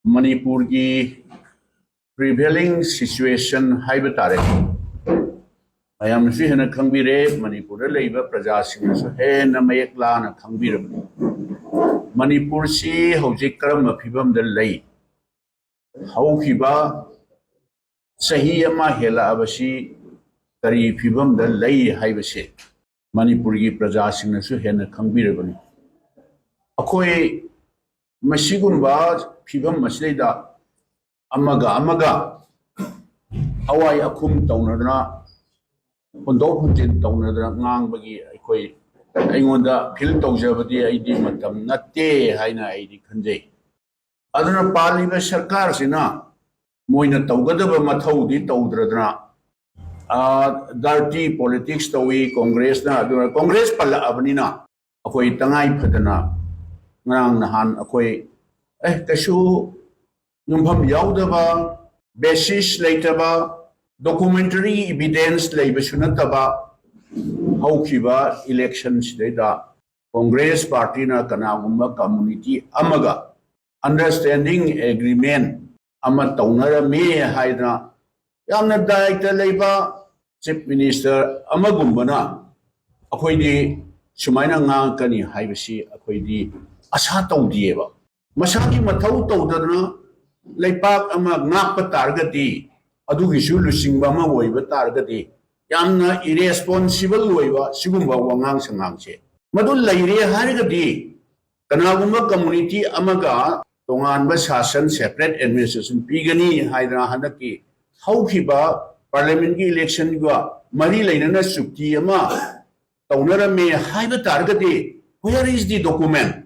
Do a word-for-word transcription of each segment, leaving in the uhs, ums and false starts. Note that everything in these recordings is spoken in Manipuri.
ꯃꯅꯤꯄꯨꯔꯒꯤ prevailing situation ꯍꯥꯏꯕ ꯇꯥꯔꯦ, ꯃꯌꯥꯝꯅꯁꯨ ꯍꯦꯟꯅ ꯈꯪꯕꯤꯔꯦ, ꯃꯅꯤꯄꯨꯔꯗ ꯂꯩꯕ ꯄ꯭ꯔꯖꯥꯁꯤꯡꯅꯁꯨ ꯍꯦꯟꯅ ꯃꯌꯦꯛ ꯂꯥꯅ ꯈꯪꯕꯤꯔꯕꯅꯤ꯫ ꯃꯅꯤꯄꯨꯔꯁꯤ ꯍꯧꯖꯤꯛ ꯀꯔꯝꯕ ꯐꯤꯕꯝꯗ ꯂꯩ, ꯍꯧꯈꯤꯕ ꯆꯍꯤ ꯑꯃ ꯍꯦꯜꯂꯛꯑꯕꯁꯤ ꯀꯔꯤ ꯐꯤꯕꯝꯗ ꯂꯩ ꯍꯥꯏꯕꯁꯦ ꯃꯅꯤꯄꯨꯔꯒꯤ ꯄ꯭ꯔꯖꯥꯁꯤꯡꯅꯁꯨ ꯍꯦꯟꯅ ꯈꯪꯕꯤꯔꯕꯅꯤ꯫ ꯑꯩꯈꯣꯏ ꯃꯁꯤꯒꯨꯝꯕ ꯐꯤꯕꯝ ꯑꯁꯤꯗꯩꯗ ꯑꯃꯒ ꯑꯃꯒ ꯑꯋꯥꯏ ꯑꯈꯨꯝ ꯇꯧꯅꯗꯅ, ꯍꯣꯟꯗꯣꯛ ꯍꯣꯟꯖꯤꯟ ꯇꯧꯅꯗꯅ ꯉꯥꯡꯕꯒꯤ ꯑꯩꯈꯣꯏ, ꯑꯩꯉꯣꯟꯗ ꯐꯤꯜ ꯇꯧꯖꯕꯗꯤ ꯑꯩꯗꯤ ꯃꯇꯝ ꯅꯠꯇꯦ ꯍꯥꯏꯅ ꯑꯩꯗꯤ ꯈꯟꯖꯩ꯫ ꯑꯗꯨꯅ ꯄꯥꯜꯂꯤꯕ ꯁꯔꯀꯥꯔꯁꯤꯅ ꯃꯣꯏꯅ ꯇꯧꯒꯗꯕ ꯃꯊꯧꯗꯤ ꯇꯧꯗ꯭ꯔꯗꯅ, ꯗꯥꯔꯇꯤ ꯄꯣꯂꯤꯇꯤꯛꯁ ꯇꯧꯏ ꯀꯣꯡꯒ꯭ꯔꯦꯁꯅ꯫ ꯑꯗꯨꯅ ꯀꯣꯡꯒ꯭ꯔꯦꯁ ꯄꯜꯂꯛꯑꯕꯅꯤꯅ ꯑꯩꯈꯣꯏ ꯇꯉꯥꯏ ꯐꯗꯅ ꯉꯔꯥꯡ ꯅꯍꯥꯟ ꯑꯩꯈꯣꯏ, ꯑꯦ, ꯀꯩꯁꯨ ꯌꯨꯝꯐꯝ ꯌꯥꯎꯗꯕ, ꯕꯦꯁꯤꯁ ꯂꯩꯇꯕ, ꯗꯣꯀꯨꯃꯦꯟꯇꯔꯤ ꯏꯕꯤꯗꯦꯟꯁ ꯂꯩꯕꯁꯨ ꯅꯠꯇꯕ, ꯍꯧꯈꯤꯕ ꯏꯂꯦꯛꯁꯟꯁꯤꯗꯩꯗ ꯀꯣꯡꯒ꯭ꯔꯦꯁ ꯄꯥꯔꯇꯤꯅ ꯀꯅꯥꯒꯨꯝꯕ ꯀꯝꯃꯨꯅꯤꯇꯤ ꯑꯃꯒ ꯑꯟꯗꯔꯁꯇꯦꯟꯗꯤꯡ ꯑꯦꯒ꯭ꯔꯤꯃꯦꯟ ꯑꯃ ꯇꯧꯅꯔꯝꯃꯤ ꯍꯥꯏꯗꯅ ꯌꯥꯝꯅ ꯗꯥꯏꯇ ꯂꯩꯕ ꯆꯤꯐ ꯃꯤꯅꯤꯁꯇꯔ ꯑꯃꯒꯨꯝꯕꯅ ꯑꯩꯈꯣꯏꯗꯤ ꯁꯨꯃꯥꯏꯅ ꯉꯥꯡꯉꯛꯀꯅꯤ ꯍꯥꯏꯕꯁꯤ ꯑꯩꯈꯣꯏꯗꯤ ꯑꯁꯥ ꯇꯧꯗꯦꯕ꯫ ꯃꯁꯥꯒꯤ ꯃꯊꯧ ꯇꯧꯗꯗꯅ ꯂꯩꯄꯥꯛ ꯑꯃ ꯉꯥꯛꯄ ꯇꯥꯔꯒꯗꯤ, ꯑꯗꯨꯒꯤꯁꯨ ꯂꯨꯆꯤꯡꯕ ꯑꯃ ꯑꯣꯏꯕ ꯇꯥꯔꯒꯗꯤ, ꯌꯥꯝꯅ ꯏꯔꯦꯁꯄꯣꯟꯁꯤꯕꯜ ꯑꯣꯏꯕ ꯁꯤꯒꯨꯝꯕ ꯋꯥꯉꯥꯡ ꯁꯉꯥꯡꯁꯦ ꯃꯗꯨ ꯂꯩꯔꯦ ꯍꯥꯏꯔꯒꯗꯤ, ꯀꯅꯥꯒꯨꯝꯕ ꯀꯝꯃꯨꯅꯤꯇꯤ ꯑꯃꯒ ꯇꯣꯉꯥꯟꯕ ꯁꯥꯁꯟ, ꯁꯦꯄꯔꯦꯠ ꯑꯦꯗꯃꯤꯅꯤꯁꯇ꯭ꯔꯦꯁꯟ ꯄꯤꯒꯅꯤ ꯍꯥꯏꯗꯅ ꯍꯟꯗꯛꯀꯤ ꯍꯧꯈꯤꯕ ꯄꯥꯔꯂꯤꯌꯥꯃꯦꯟꯒꯤ ꯏꯂꯦꯛꯁꯟꯒ ꯃꯔꯤ ꯂꯩꯅꯅ ꯆꯨꯛꯇꯤ ꯑꯃ ꯇꯧꯅꯔꯝꯃꯦ ꯍꯥꯏꯕ ꯇꯥꯔꯒꯗꯤ, where is the document?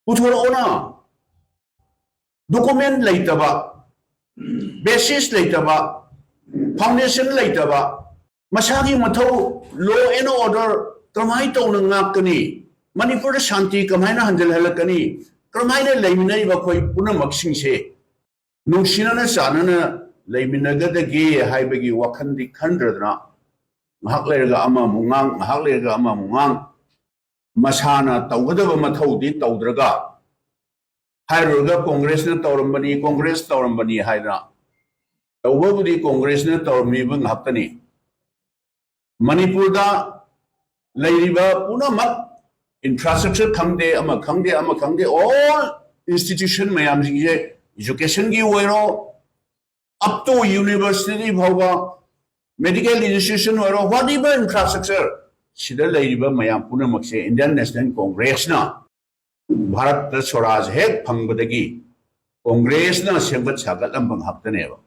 ꯄꯨꯊꯣꯔꯛꯑꯣꯅ꯫ ꯗꯣꯀꯨꯃꯦꯟ ꯂꯩꯇꯕ, ꯕꯦꯁꯤꯁ ꯂꯩꯇꯕ, ꯐꯥꯎꯟꯗꯦꯁꯟ ꯂꯩꯇꯕ, ꯃꯁꯥꯒꯤ ꯃꯊꯧ, law and order ꯀꯃꯥꯏꯅ ꯇꯧꯅ ꯉꯥꯛꯀꯅꯤ? ꯃꯅꯤꯄꯨꯔꯗ ꯁꯥꯟꯇꯤ ꯀꯃꯥꯏꯅ ꯍꯟꯖꯤꯜꯍꯜꯂꯛꯀꯅꯤ? ꯀꯔꯝꯍꯥꯏꯅ ꯂꯩꯃꯤꯟꯅꯔꯤꯕ ꯑꯩꯈꯣꯏ ꯄꯨꯝꯅꯃꯛꯁꯤꯡꯁꯦ ꯅꯨꯡꯁꯤꯅꯅ ꯆꯥꯟꯅꯅ ꯂꯩꯃꯤꯟꯅꯒꯗꯒꯦ ꯍꯥꯏꯕꯒꯤ ꯋꯥꯈꯜꯗꯤ ꯈꯟꯗ꯭ꯔꯗꯅ, ꯉꯥꯏꯍꯥꯛ ꯂꯩꯔꯒ ꯑꯃꯃꯨꯛ ꯉꯥꯡ, ꯉꯥꯏꯍꯥꯛ ꯂꯩꯔꯒ ꯑꯃꯃꯨꯛ ꯉꯥꯡ, ꯃꯁꯥꯅ ꯇꯧꯒꯗꯕ ꯃꯊꯧꯗꯤ ꯇꯧꯗ꯭ꯔꯒ, ꯍꯥꯏꯔꯨꯔꯒ ꯀꯣꯡꯒ꯭ꯔꯦꯁꯅ ꯇꯧꯔꯝꯕꯅꯤ, ꯀꯣꯡꯒ꯭ꯔꯦꯁ ꯇꯧꯔꯝꯕꯅꯤ ꯍꯥꯏꯗꯅ꯫ ꯇꯧꯕꯕꯨꯗꯤ ꯀꯣꯡꯒ꯭ꯔꯦꯁꯅ ꯇꯧꯔꯝꯃꯤꯕ ꯉꯥꯛꯇꯅꯤ꯫ ꯃꯅꯤꯄꯨꯔꯗ ꯂꯩꯔꯤꯕ ꯄꯨꯝꯅꯃꯛ, ꯏꯟꯐ꯭ꯔꯥꯁ꯭ꯇ꯭ꯔꯛꯆꯔ ꯈꯪꯗꯦ, ꯑꯃ ꯈꯪꯗꯦ, ꯑꯃ ꯈꯪꯗꯦ, ꯑꯣꯜ ꯏꯟꯁꯇꯤꯇ꯭ꯌꯨꯁꯟ ꯃꯌꯥꯝꯁꯤꯡꯁꯦ, ꯏꯖꯨꯀꯦꯁꯟꯒꯤ ꯑꯣꯏꯔꯣ, ꯑꯞ ꯇꯨ ꯌꯨꯅꯤꯚꯔꯁꯤꯇꯤ ꯐꯥꯎꯕ, ꯃꯦꯗꯤꯀꯦꯜ ꯏꯟꯁꯇꯤꯇ꯭ꯌꯨꯁꯟ ꯑꯣꯏꯔꯣ, ꯋꯥꯠ ꯏꯚꯔ ꯏꯟꯐ꯭ꯔꯥꯁ꯭ꯇ꯭ꯔꯛꯆꯔ, ꯁꯤꯗ ꯂꯩꯔꯤꯕ ꯃꯌꯥꯝ ꯄꯨꯝꯅꯃꯛꯁꯦ ꯏꯟꯗꯤꯌꯟ ꯅꯦꯁꯅꯦꯜ ꯀꯣꯡꯒ꯭ꯔꯦꯁꯅ ꯚꯥꯔꯠꯇ ꯁ꯭ꯋꯔꯥꯖ ꯍꯦꯛ ꯐꯪꯕꯗꯒꯤ ꯀꯣꯡꯒ꯭ꯔꯦꯁꯅ ꯁꯦꯝꯒꯠ ꯁꯥꯒꯠꯂꯝꯕ ꯉꯥꯛꯇꯅꯦꯕ꯫